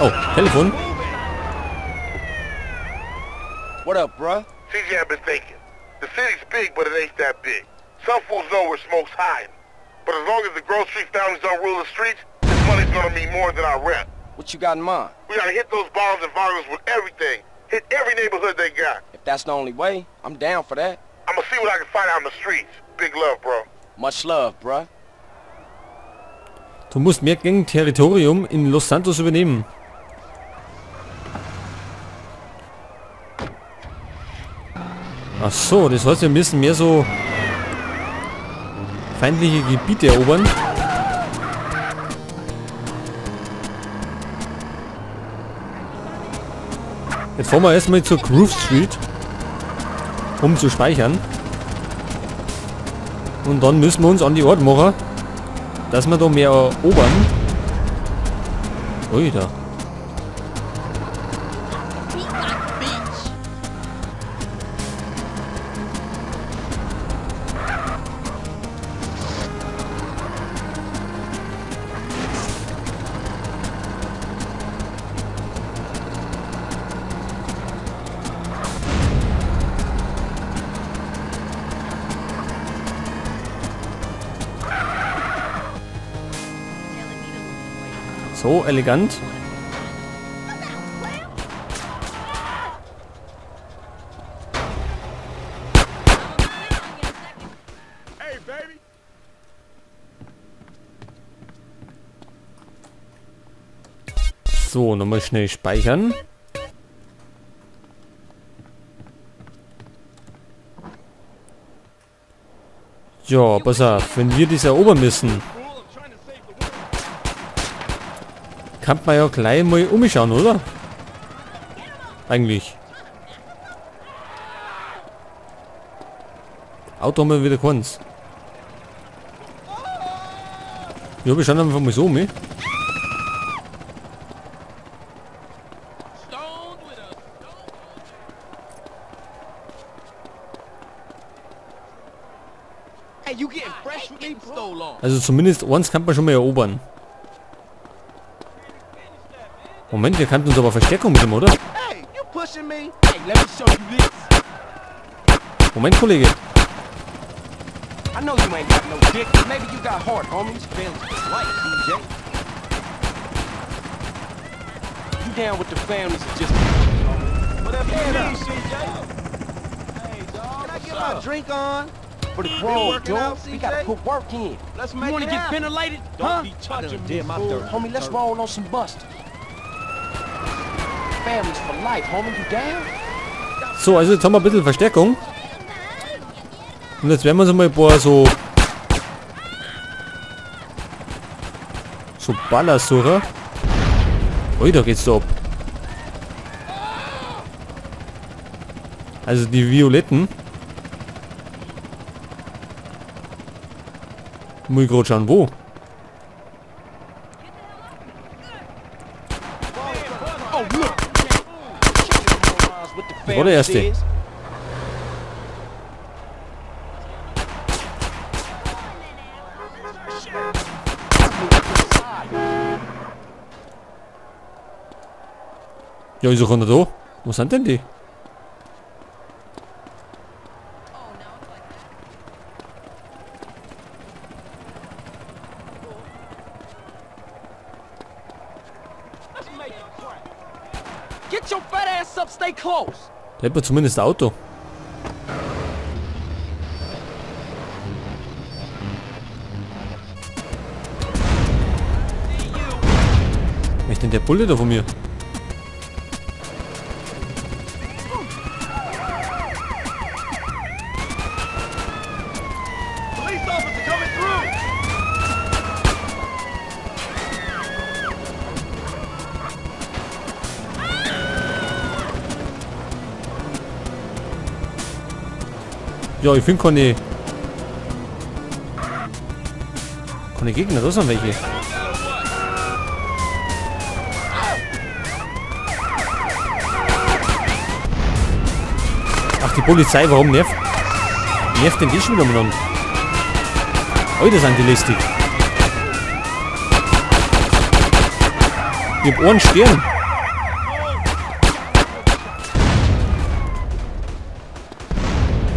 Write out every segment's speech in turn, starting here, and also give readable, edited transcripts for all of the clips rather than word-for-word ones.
Oh, Telefon. What up, bruh? CJ, I've been thinking. The city's big, but it ain't that big. Some fools know where Smoke's hiding. But as long as the Grove Street families don't rule the streets, this money's gonna mean more than our rent. What you got in mind? We gotta hit those Ballas and Vagos with everything. Hit every neighborhood they got. If that's the only way, I'm down for that. I'ma see what I can find out in the streets. Big love, bro. Much love, bruh. Du musst mehr Gang-Territorium in Los Santos übernehmen. Ach so, das heißt, wir müssen mehr so feindliche Gebiete erobern. Jetzt fahren wir erstmal zur Grove Street, um zu speichern. Und dann müssen wir uns an die Ort machen, dass wir da mehr erobern. Ui, da. So elegant. So, nochmal schnell speichern. Ja, pass auf, wenn wir das erobern müssen, kann man ja gleich mal umschauen, oder? Eigentlich. Auto haben wir wieder keins. Ja, wir schauen einfach mal so um. Also zumindest eins kann man schon mal erobern. Moment, wir könnten uns aber Verstärkung mit dem, oder? Moment, Kollege. I know you ain't got no dick, but maybe you got heart, homies. Families for life, CJ. You down with the families or just Whatever you need, CJ. Hey, dog. Can I get my drink on? For the grove, working dude? out, We gotta CJ? put work in. Let's You make wanna it get happen. ventilated, Don't huh? be touching me, fool. Homie, let's roll on some busters. Families for life, homie. You down? So, also jetzt haben wir ein bisschen Verstärkung. Und jetzt werden wir uns mal ein paar so Baller suchen. Ui, da geht's da ab. Also die Violetten. Muss ich grad schauen, wo. Das war der erste. Ja, ist auch einer da. Wo sind denn die? Get your fat ass up, stay close. Da hätten wir zumindest ein Auto. Wer ist denn der Bulle da von mir? Police officer coming through. Ja, ich finde keine Gegner, da sind welche. Ach, die Polizei, warum nervt denn die schon wieder umeinander? Alter, sind die lästig. Ich hab einen Stern.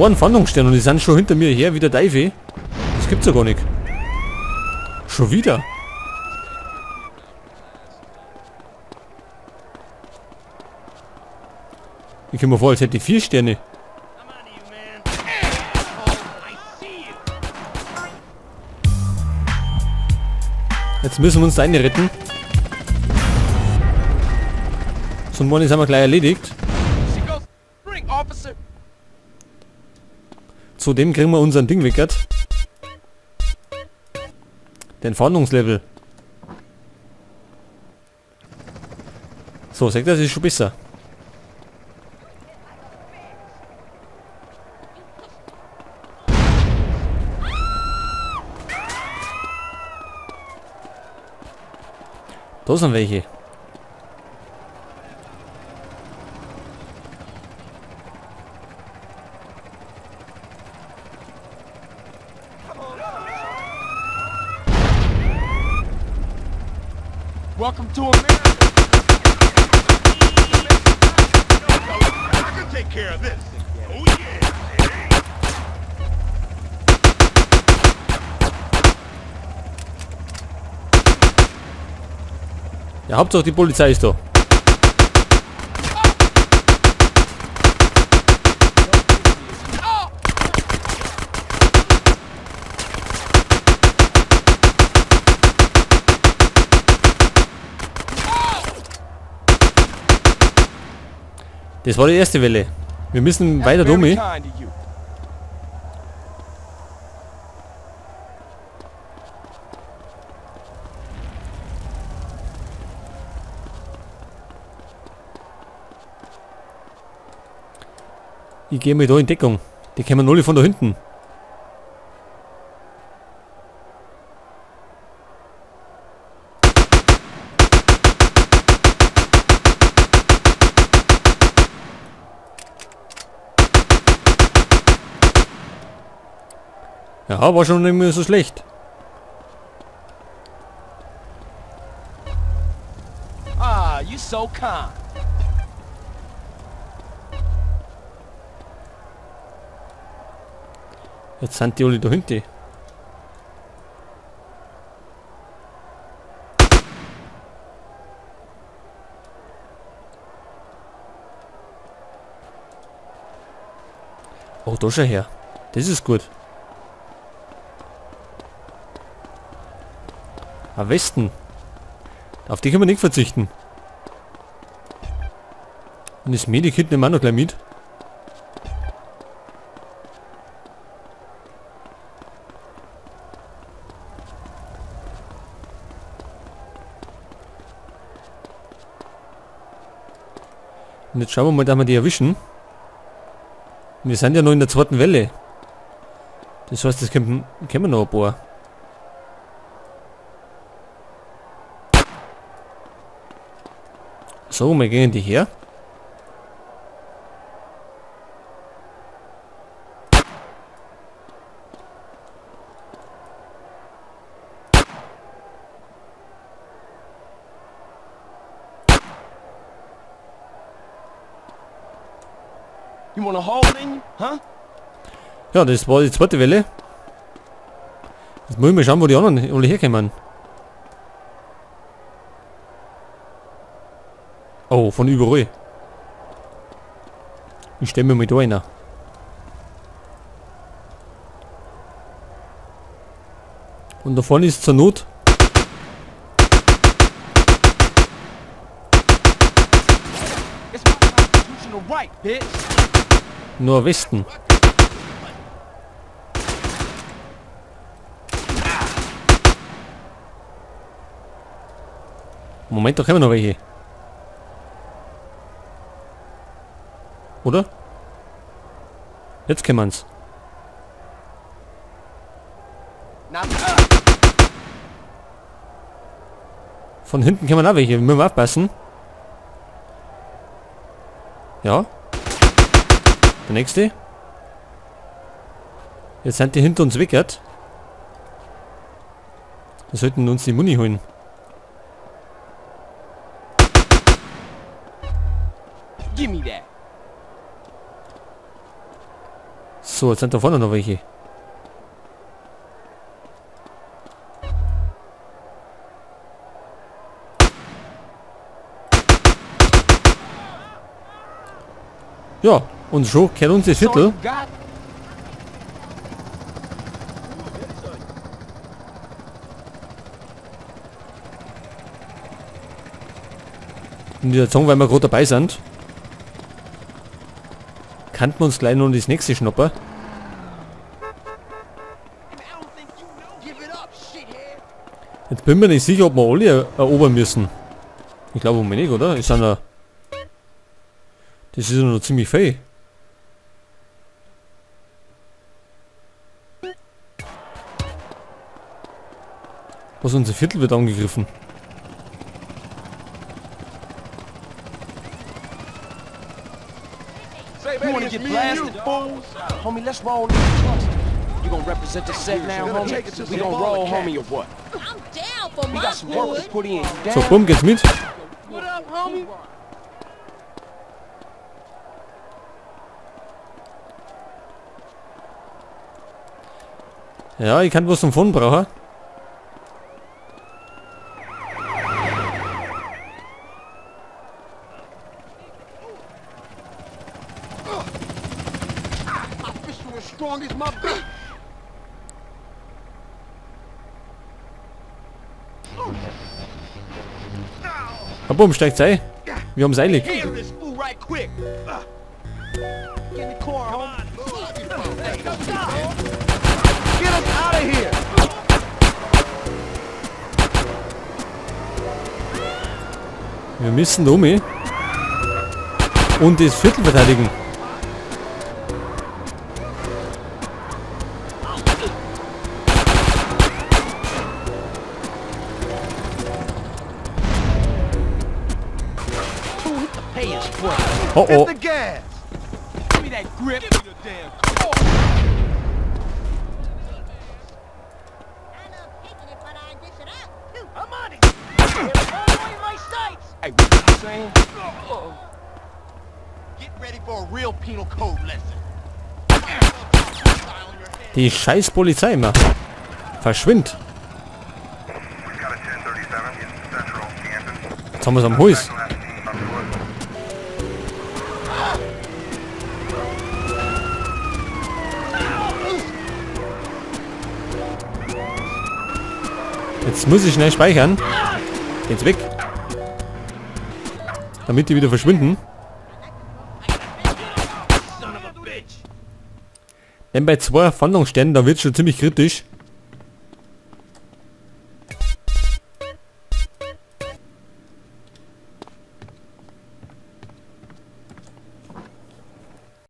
Einen Fahndungsstern und die sind schon hinter mir her, wie der Teufel. Das gibt's ja gar nicht. Schon wieder. Ich komme mir vor, als hätte ich 4 Sterne. Jetzt müssen wir uns da eine retten. So, morgen ist wir gleich erledigt. Zudem kriegen wir unseren Ding weggert. Den Fahndungslevel. So, seht ihr, das ist schon besser. Da sind welche. Welcome to America. I can take care of this. Oh yeah. Ja, Hauptsache die Polizei ist da. Das war die erste Welle. Wir müssen weiter Very durch. kind of you. Ich gehe mal da in Deckung. Die kommen alle von da hinten. Ja, war schon nicht mehr so schlecht. Ah, you so kind. Jetzt sind die alle da hinten. Oh, da schau her. Das ist gut. Am Westen. Auf die können wir nicht verzichten. Und das Medikit nehmen wir auch noch gleich mit. Und jetzt schauen wir mal, dass wir die erwischen. Und wir sind ja noch in der zweiten Welle. Das heißt, das kommen noch ein paar. So, wir gehen die her. You want a hole in you, huh? Ja, das war die zweite Welle. Jetzt muss ich mal schauen, wo die anderen alle herkommen. Oh, von überall. Ich stelle mir mal da einer. Und da vorne ist zur Not. It's my constitutional right, bitch. Nur Westen. Moment, da kommen noch welche. Oder? Jetzt kämmen's. Von hinten kommen auch welche. Wir müssen aufpassen. Ja. Der nächste. Jetzt sind die hinter uns weggehört. Wir sollten uns die Muni holen. Give me that. So, jetzt sind da vorne noch welche. Ja, und schon kehrt uns das Viertel. Und dieser Song, weil wir gerade dabei sind, kannten wir uns gleich noch das nächste schnappen. Jetzt bin ich mir nicht sicher, ob wir alle erobern müssen. Ich glaube nicht, oder? Ist einer. Das ist ja noch ziemlich viel. Was, unser Viertel wird angegriffen. You wanna get blasted, fools? Homie, let's roll in the cluster. You gonna represent the set now, homie? We gonna roll, homie, or what? I'm down for We my got some work to hood. put in. You So, down? bumm, geht's mit. What up, homie? Ja, ich kann was zum Fond brauchen. My fist was strong as my bitch. Na, bumm, steigt ein. Wir haben's eilig. Handle this fool right quick. Get in the car, homie. Get us out of here. Wir müssen da um. Und das Viertel verteidigen. Fool, hit the pay and spray. Oh oh. Hit the gas. Give me that grip. Give me the damn car. I love taking it, but I dish it out too. I'm on it. In my sights. Hey, what you saying? Get ready for a real penal code lesson. Die scheiß Polizei immer. Verschwind. We've got a 1037 in Central Canton. Jetzt haben wir's am Hals. Last seen on foot. Jetzt muss ich schnell speichern. Geht's weg. Damit die wieder verschwinden. Son of a bitch. Denn bei zwei Fahndungssternen, da wird's schon ziemlich kritisch.